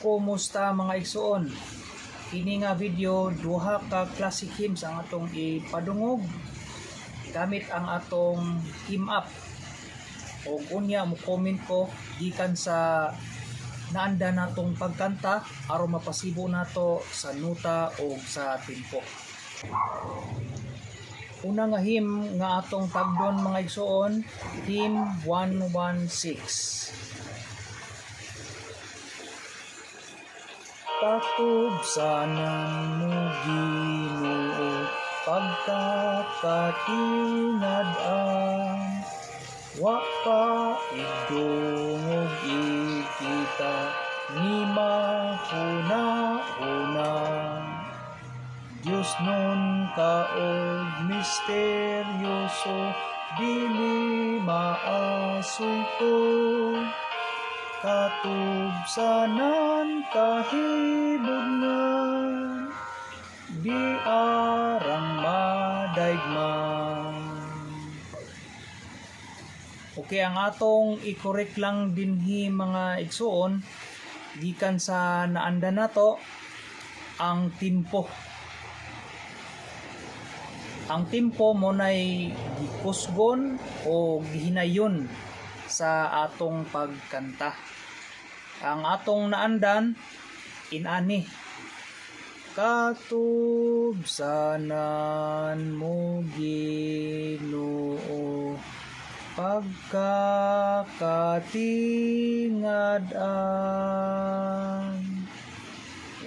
Kumusta, mga igsuon? Kini nga video, duha ka classic hymns ang atong ipadungog gamit ang atong hymn app. Og unya mo comment ko gikan sa naanda natong pagkanta aron mapasibo nato sa nota o sa tempo. Una nga hymn nga atong tagdon, mga igsuon, hymn 116. Katubsanan mo, Ginoo, pagkakatingad-an, wa pa igdungog igkita ni mahuna-huna. Diyos nun ka og misteryoso, dili maasoy ko. Katubsanan kahibugnan, di arang madaigman. Okay, ang atong i-correct lang dinhi, mga igsuon, gikan sa naanda nato ang tempo. Ang tempo mo nay gikusgon o gihinayon sa atong pagkanta. Ang atong naandan inani: Katubsanan mo, Ginoo, pagkakatingad-an,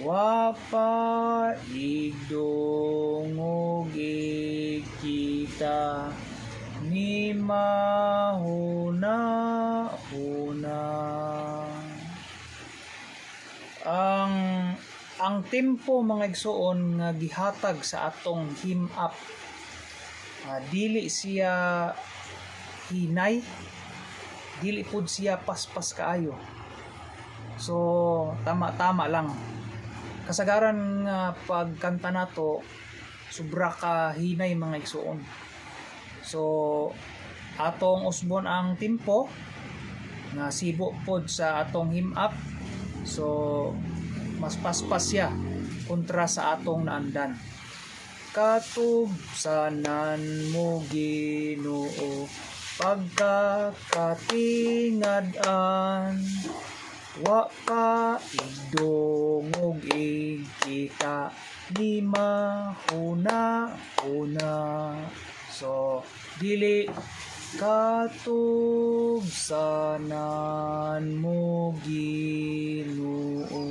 wa pa igdungog igkita ni mahuna-huna. Ang tempo, mga igsuon, nga gihatag sa atong hymn app, dili siya hinay, dili pud siya paspas kaayo, so tama-tama lang. Kasagaran nga pagkanta nato, sobra ka hinay, mga igsuon. So atong usbon ang tempo nga sibo pod sa atong hymn app, so mas paspas siya kontra sa atong naandan. Katubsanan mo, Ginoo, pagkakatingad-an, wa pa igdungog igkita ni mahuna-huna. So dili katubsanan mo, Ginoo,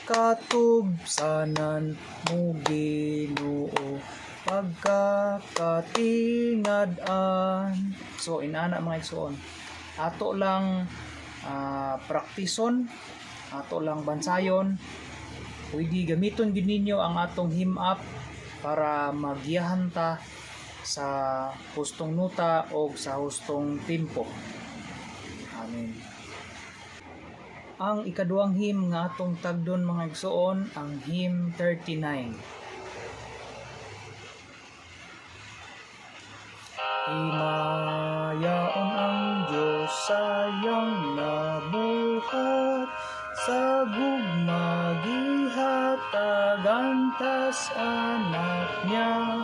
katubsanan mo, Ginoo, pagkakatingad-an. So inana, mga igsuon, ato lang praktison, ato lang bansayon. Pwede gamiton gid ninyo ang atong hymn app para magiyahan ta sa hustong nota o sa hustong tempo. Amen. Ang ikaduhang hymn nga atong tagdon, mga igsuon, ang hymn 39. Himayaon ang Diyos sa iyang nabuhat, sa gugma gihatagan tas anak niya,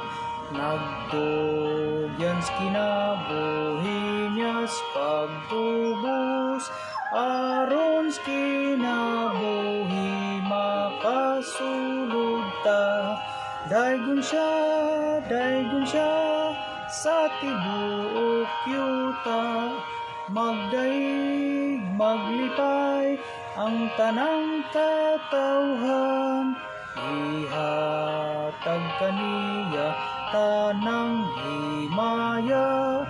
nagtugyan sa kinabuhi niya sa pagtubos, aron sa kinabuhi makasulod ta. Daygon siya sa tibuok yuta, magdayeg, maglipay ang tanang katawhan. Ihatag kaniya tanang himaya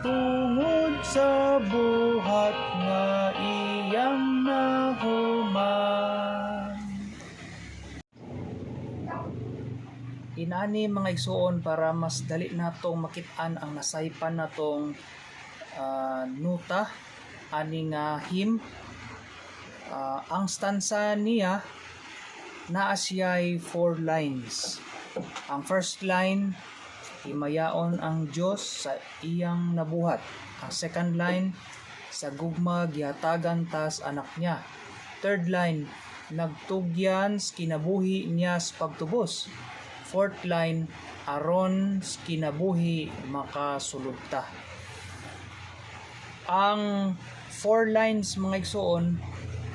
tungod sa buhat nga iyang nahuman. Inani, mga igsuon, para mas dali natong makit-an ang nasaypan natong nota ani nga hymn. Ang stanza niya naa siya'y four lines. Ang first line, himayaon ang Dios sa iyang nabuhat. Ang second line, sa gugma gihatagan tas anak niya. Third line, Nagtugyan sa kinabuhi niya sa pagtubos. Fourth line, aron sa kinabuhi makasulod ta. Ang four lines, mga igsoon,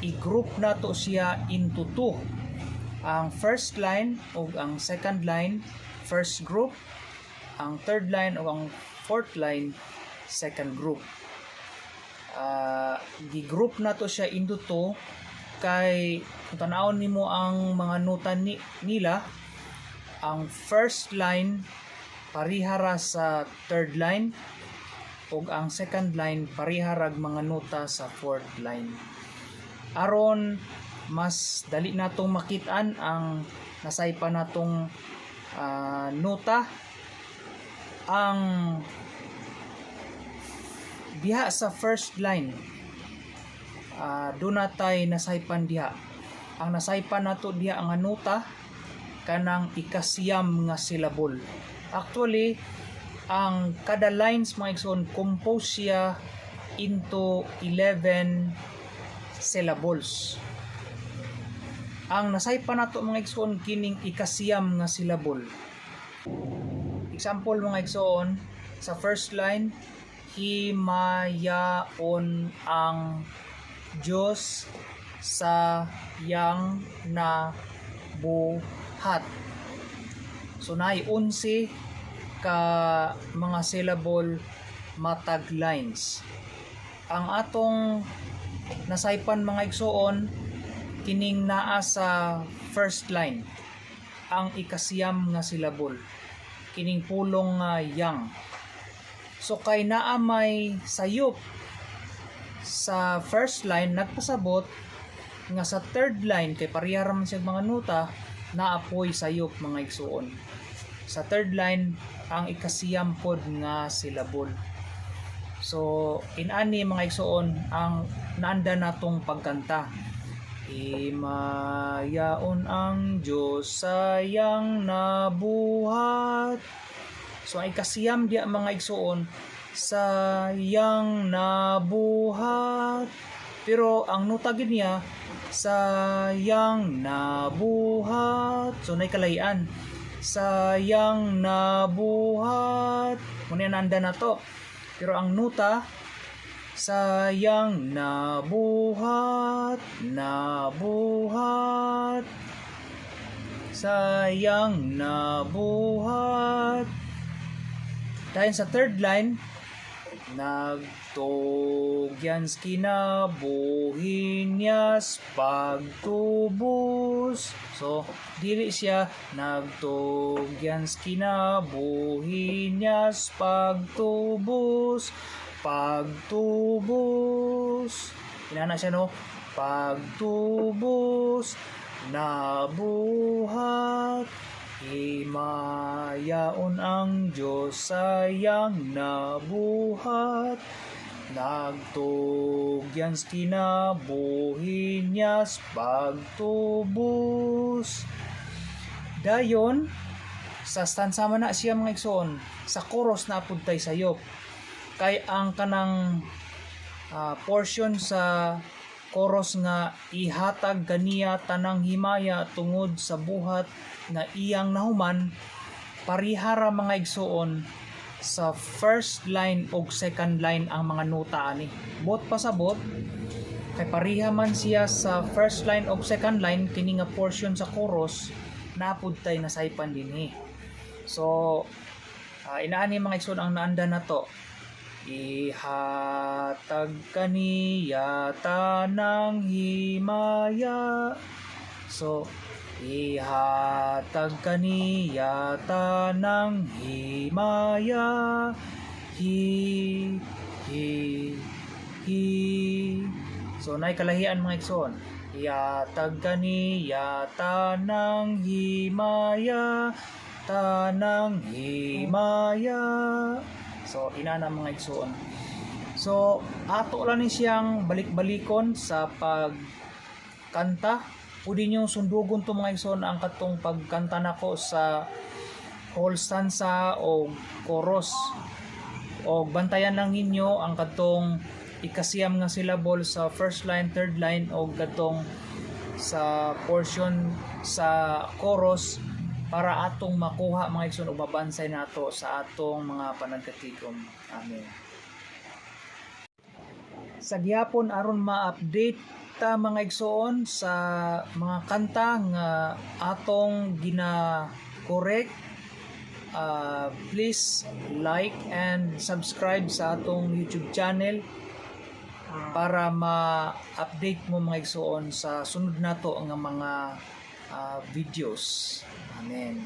i-group nato siya into two. Ang first line ug ang second line, first group. Ang third line ug ang fourth line, second group. Gi-group nato siya into two kay kung tan-awon nimo ang mga nota nila, ang first line parihara sa third line ug ang second line pariharag mga nota sa fourth line. Aron mas dali natong makitaan ang nasaypan natong nota, ang diha sa first line, doon natay nasaypan diha. Ang nasaypan nato diha ang nota kanang ikasiyam nga syllable. Actually, ang kada lines, mga igsoon, compose siya into 11 syllables. Ang nasaypan nato, mga igsoon, kining ikasiyam nga syllable. Example, mga igsoon, sa first line, "Himayaon ang Diyos sa yang na buhat." So naay 11 ka mga syllable matag lines. Ang atong nasaypan, mga igsoon, kining naa sa first line, ang ikasiyam nga syllable, kining pulong nga "yang." So kay naa may sayop sa first line, nagpasabot nga sa third line, kay pareha ra man siya mga nota, naapoy sayop, mga igsuon, sa third line, ang ikasiyam pod nga syllable. So inani, mga igsuon, ang naanda natong pagkanta: "Himayaon ang Diyos sayang nabuhat." So ang ikasiyam diya, mga igsuon, "sayang nabuhat." Pero ang nota gid niya, "sayang nabuhat." So nay kalahian. "Sayang nabuhat." Muna nanda na to. Pero ang nota, "sayang nabuhat, nabuhat. Sayang nabuhat." Dahil sa third line, "Nagtugyan sa kinabuhi niya sa pagtubos." So, dili siya "nagtugyan sa kinabuhi niya sa pagtubos. Pagtubos." Inana siya, no? "Pagtubos, nabuhat. Himayaon ang Diyos sayang nabuhat. Nagtugyan sa kinabuhi niya sa pagtubos." Dayon, sa stanza man na siya, mga igsoon, sa chorus na pud tay sayop. Kay ang kanang portion sa chorus nga "ihatag kaniya tanang himaya tungod sa buhat nga iyang nahuman", parihara, mga igsuon, sa first line og second line ang mga nota ani. Bot pasabot kay pareha man siya sa first line og second line, kini nga portion sa chorus napud tay nasaypan dinhi. So inaani, mga igsoon, ang naanda na to: "Ihatag kaniya tanang himaya." So, "ihatag kaniya tanang himaya." Hi, hi, hi. So, nay kalahian, mga igsoon. "Ihatag kaniya tanang himaya, tanang himaya." So, inana, mga igsoon. So, ato lang ni siyang balik-balikon sa pagkanta. Pwede nyo sundugon to, mga igsoon, ang katong pagkanta nako sa whole stanza o chorus. O bantayan lang ninyo ang katong ikasiyam nga syllable sa first line, third line o katong Sa portion sa chorus para atong makuha, mga igsoon, ug mabansay nato sa atong mga panagkatigom. Amen. Sa gihapon, aron ma-update ta, mga igsoon, sa mga kanta nga atong gina-correct, please like and subscribe sa atong YouTube channel para ma-update mo, mga igsoon, sa sunod nato nga mga videos. Amen.